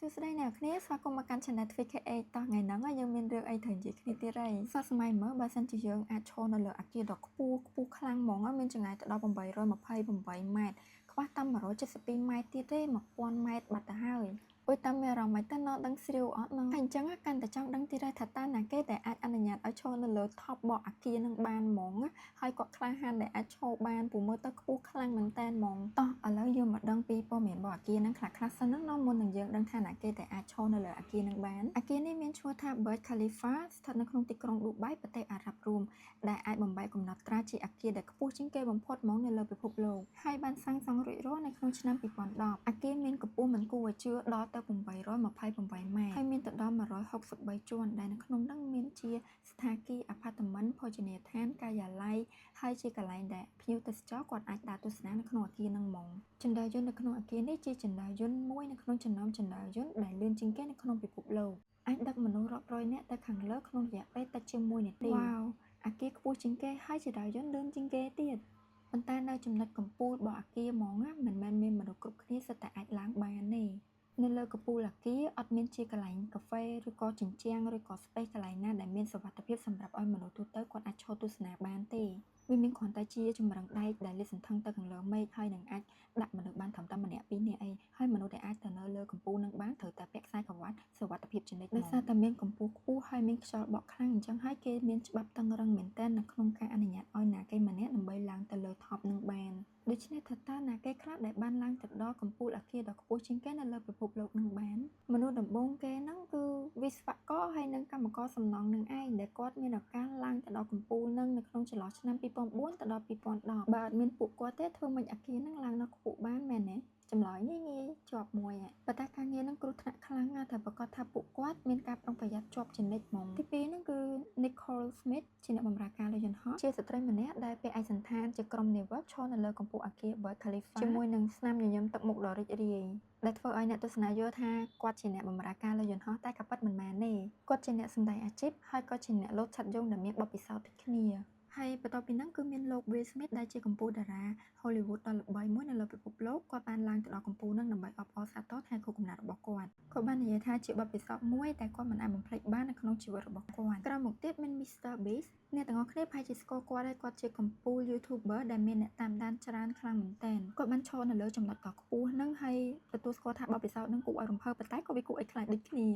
សួស្តីអ្នកគ្នាស្វាគមន៍មកកាន់ Channel 2KH តោះថ្ងៃហ្នឹងយើងមានរឿងអីត្រូវនិយាយគ្នាទៀតហើយសោះសម័យមើលបើសិនជាយើងអាចឈរនៅលើអគារដ៏ខ្ពស់ខ្ពស់ខ្លាំងហ្មងមានចម្ងាយទៅដល់828ម៉ែត្រខ្វះតែ172ម៉ែត្រទៀតទេ1000ម៉ែត្របាត់ទៅហើយអុយតាមមានអារម្មណ៍មិនទៅណដឹងស្រាវអត់ណហើយអញ្ចឹងកាន់តែចង់ដឹងទៀតហើយថាតើណាគេដែលអាចអនុញ្ញាតឲ្យឈរនៅលើ top របស់អគារនឹងបានហ្មងហើយគាត់ក្លាហានដែលអាចឈរបានព្រោះមើលទៅខ្ពស់ខ្លាំងមែនតើហ្មងតោះឥឡូវយើងមកដឹងពីព័ត៌មានរបស់អគារហ្នឹងខ្លះៗសិនហ្នឹងណមុននឹងយើងដឹងថាណាគេដែលអាចឈរនៅលើអគារហ្នឹងបានអគារនេះមានឈ្មោះថា Burj Khalifa ស្ថិតនៅក្នុងទីក្រុងឌូបៃប្រទេសអារ៉ាប់រួមដែលអាចបំបែកកំណត់ត្រាជាអគារដែលខ្ពស់ជាងគេបំផុតហ្មងនៅលើពិភពលោកហើយបានសាងសង់រួចរាល់នៅក្នុងឆ្នាំ2010អគារមានកម្ពស់មិនគួរឲ្យជឿដល់ទៅ828ម៉ែត្រហើយមានទៅដល់163ជាន់ដែលនៅក្នុងនោះមានជាសណ្ឋាគារអាផាតមិនភោជនីយដ្ឋានការិយាល័យហើយជាកន្លែងដែលភ្ញៀវទេសចរគាត់អាចដើរទស្សនានៅក្នុងអគារហ្នឹងហ្មងជណ្ដើរយន្តនៅក្នុងអគារនេះជាជណ្ដើរយន្តមួយនៅក្នុងចំណោមជណ្ដើរយន្តដែលលឿនជាងគេនៅក្នុងពិភពលោកអាចដឹកមនុស្សរាប់រយនាក់ទៅខាងលើក្នុងរយៈពេលតិចជាង1នាទីវ៉ាវអគារខ្ពស់ជាងគេហើយជណ្ដើរយន្តលឿនជាងគេទៀតប៉ុន្តែនៅចំណុចកំពូលរបស់អគារហ្មងណាមិនមែនមានមនុស្សគ្រប់គ្នាសុទ្ធតែអាចឡើងបានទេនៅលើកំពូលអគារអត់មានជាកន្លែងកាហ្វេឬក៏ជញ្ជាំងឬក៏ space កន្លែងណាដែលមានសុវត្ថិភាពសម្រាប់ឲ្យមនុស្សទូទៅគាត់អាចឈរទស្សនាបានទេវាមានគ្រាន់តែជាចម្រឹងដែកដែលលាតសន្ធឹងទៅខាងលើមេឃហើយនឹងអាចដាក់មនុស្សបានត្រឹមតែម្នាក់ពីរនាក់អីហើយមនុស្សដែលអាចទៅនៅលើកំពូលនឹងបានត្រូវតែពាក់ខ្សែក្រវ៉ាត់សុវត្ថិភាពជានិច្ចដោយសារតែមានកម្ពស់ខ្ពស់ហើយមានខ្យល់បក់ខ្លាំងអញ្ចឹងហើយគេមានច្បាប់តឹងរឹងមែនទែននៅក្នុងការអនុញ្ញាតឲ្យណាគេម្នាក់ដើម្បីឡើងទៅលើ top នឹងបានដូច្នេះថាតើណាគេខ្លះដែលបានឡើងទៅដល់កំពូលអគារដ៏ខ្ពស់ជាងគេនៅលើពិភពលោកនឹងបានមនុស្សដំបូងគេហ្នឹងគឺវិស្វករហើយនិងកម្មករសំណង់នឹងឯងដែលគាត់មានឱកាសឡើងទៅដល់កំពូលនឹងនៅក្នុងចន្លោះឆ្នាំ2004ទៅដល់2010បើអត់មានពួកគាត់ទេធ្វើម៉េចអគារហ្នឹងឡើងដល់ខ្ពស់បានមែនទេចម្លើយងាយងាយជាប់មួយប៉ុន្តែការងារហ្នឹងគ្រោះថ្នាក់ខ្លាំងណាស់តែប្រកាសថាពួកគាត់មានការប្រុងប្រយ័ត្នជាប់ជានិច្ចហ្មងទីពីរហ្នឹងគឺ Nicole Smith ជាអ្នកបម្រើការលើយន្តហោះជាស្ត្រីម្នាក់ដែលពាក់ឯកសណ្ឋានជាក្រុមនាវិកឈរនៅលើកំពូលអគារ Burj Khalifa ជាមួយនឹងស្នាមញញឹមទឹកមុខដ៏រីករាយដែលធ្វើឲ្យអ្នកទស្សនាយល់ថាគាត់ជាអ្នកបម្រើការលើយន្តហោះតែក៏ពិតមិនមែនទេគាត់ជាអ្នកសម្ដែងអាជីពហើយក៏ជាអ្នកលោតឆត្រយោងដែលមានបទពិសោធន៍ដូចគ្នាហើយបន្ទាប់ពីហ្នឹងគឺមានលោក Will Smith ដែលជាកំពូលតារា Hollywood ដ៏ល្បីមួយនៅលើពិភពលោកគាត់បានឡើងទៅដល់កំពូលហ្នឹងដើម្បីអបអរសាទរថ្ងៃខួបកំណើតរបស់គាត់គាត់បាននិយាយថាជាបទពិសោធន៍មួយដែលគាត់មិនអាចបំភ្លេចបាននៅក្នុងជីវិតរបស់គាត់ក្រោយមកទៀតមាន Mr Beast អ្នកទាំងអស់គ្នាប្រហែលជាស្គាល់គាត់ហើយគាត់ជាកំពូល YouTuber ដែលមានអ្នកតាមដានច្រើនខ្លាំងមែនទែនគាត់បានឈរនៅលើចំណុចដ៏ខ្ពស់ហ្នឹងហើយទទួលស្គាល់ថាបទពិសោធន៍ហ្នឹងគួរឲ្យរំភើបប៉ុន្តែក៏វាគួរឲ្យខ្លាចដូចគ្នា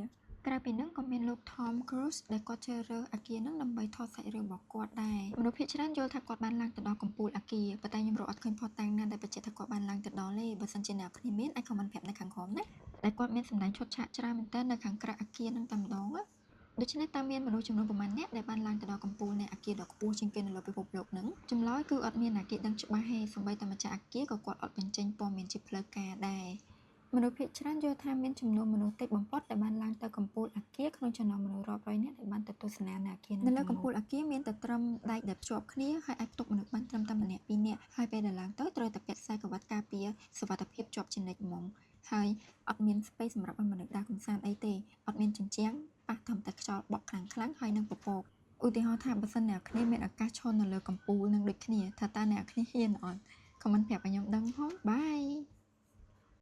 ក្រៅពីហ្នឹងក៏មានលោក Tom Cruise ដែលគាត់ជ្រើសរើសអគារហ្នឹងដើម្បីថតសាច់រឿងរបស់គាត់ដែរមនុស្សភាគច្រើនយល់ថាគាត់បានឡើងទៅដល់កំពូលអគារប៉ុន្តែខ្ញុំរកអត់ឃើញភស្តុតាងណាដែលបញ្ជាក់ថាគាត់បានឡើងទៅដល់ទេបើសិនជាអ្នកគ្នាមានអាច comment ប្រាប់នៅខាងក្រោមណាដែលគាត់មានសម្ដែងឈុតឆាកច្រើនមែនទែននៅខាងក្រៅអគារហ្នឹងតែម្ដងណាដូច្នេះតើមានមនុស្សចំនួនប៉ុន្មាននាក់ដែលបានឡើងទៅដល់កំពូលនៃអគារដ៏ខ្ពស់ជាងគេនៅលើពិភពលោកហ្នឹងចម្លើយគឺអត់មានណាគេដឹងច្បាស់ទេសូម្បីតែម្ចាស់អគារក៏គាត់អត់បញ្ចេញព័ត៌មានជាផ្លូវការដែរមនុស្សភាគច្រើនយល់ថាមានចំនួនមនុស្សតិចបំផុតដែលបានឡើងទៅកំពូលអគារក្នុងចំណោមមនុស្សរាប់រយនាក់ដែលបានទៅទស្សនានៅអគារនៅលើកំពូលអគារមានតែត្រឹមដែកដែលភ្ជាប់គ្នាហើយអាចផ្ទុកមនុស្សបានត្រឹមតែម្នាក់ពីរនាក់ហើយពេលដែលឡើងទៅត្រូវតែពាក់ខ្សែក្រវ៉ាត់ការពារសុវត្ថិភាពជាប់ជានិច្ចហ្មងហើយអត់មាន space សម្រាប់ឲ្យមនុស្សដើរកម្សាន្តអីទេអត់មានជញ្ជាំងប៉ះត្រឹមតែខ្យល់បក់ខ្លាំងៗហើយនឹងពពកឧទាហរណ៍ថាបើសិនអ្នកគ្នាមានឱកាសឈរនៅលើកំពូលនឹងដូចគ្នាថាតើអ្នកគ្នាហ៊ានអត់ comment ប្រាប់ឲ្យខ្ញុំដឹងផង bye.